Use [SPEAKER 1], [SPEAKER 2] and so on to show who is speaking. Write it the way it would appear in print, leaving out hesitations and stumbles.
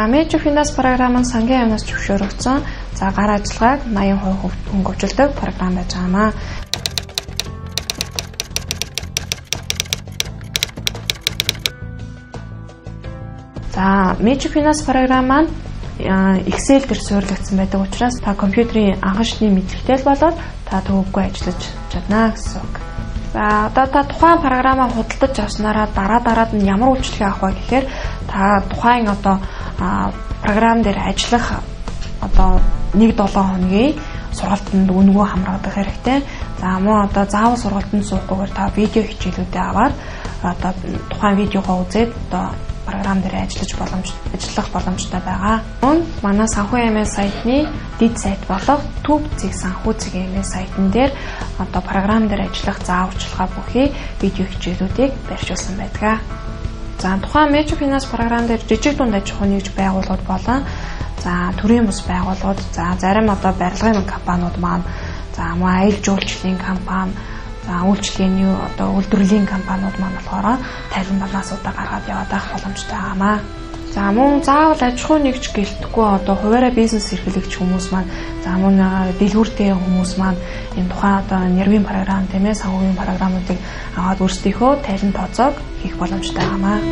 [SPEAKER 1] За, Major Finance програм нь сангийн яамнаас зөвшөөрөгдсөн. За, гар ажиллагааг 80% хөнгөвжүүлдэг програм байж байгаа маа. За, Major Finance програм маань Excel дээр суурилагдсан байдаг учраас та компьютерийн анхан шатны мэдлэгтэй л болоод та төвөггүй ажиллаж чадна гэсэн үг. За, одоо та тухайн програмаа худалдаж авснараа дараа дараад нь ямар үйлчлэгээ авах вэ гэхээр та тухайн одоо програм дээр ажиллах одоо 1-7 хоногийн сургалтанд үнэгүй хамрагдах хэрэгтэй. За, мөн одоо заавал сургалтанд суухгүйгээр та видео хичээлүүдээ аваад одоо тухайн видеогоо үзээд одоо програм дээр ажиллах боломжтой байгаа. Мөн манай Санхүү аймын сайтны дэд сайт болох төв.санхүү.mn сайтн дээр одоо програм дээр ажиллах зааварчилгаа бүхий видео хичээлүүдийг барьжуулсан байдаг. За, тухайн Major Finance програм дээр жижиг дунд аж ахуйн нэгж байгууллагууд болон за төрийн бус байгууллагууд, за зарим одоо барилгын компаниуд маань, за мөн аялал жуулчлалын компани, за үйлчилгээний одоо үйлдвэрлэлийн компаниуд маань болохоор тайлан балансуудаа гаргаад яваад байх боломжтой байгаамаа. За, мөн заавал аж ахуй нэгж гэлтэхгүй одоо хуваараа бизнес эрхлэгч хүмүүс маань, за мөн дэлгүүртэй хүмүүс маань энэ тухайн одоо нэрвийн програм, тийм ээ, санхүүгийн програмуудыг аваад өөрсдийнхөө тайлан тооцоог хийх боломжтой байгаамаа.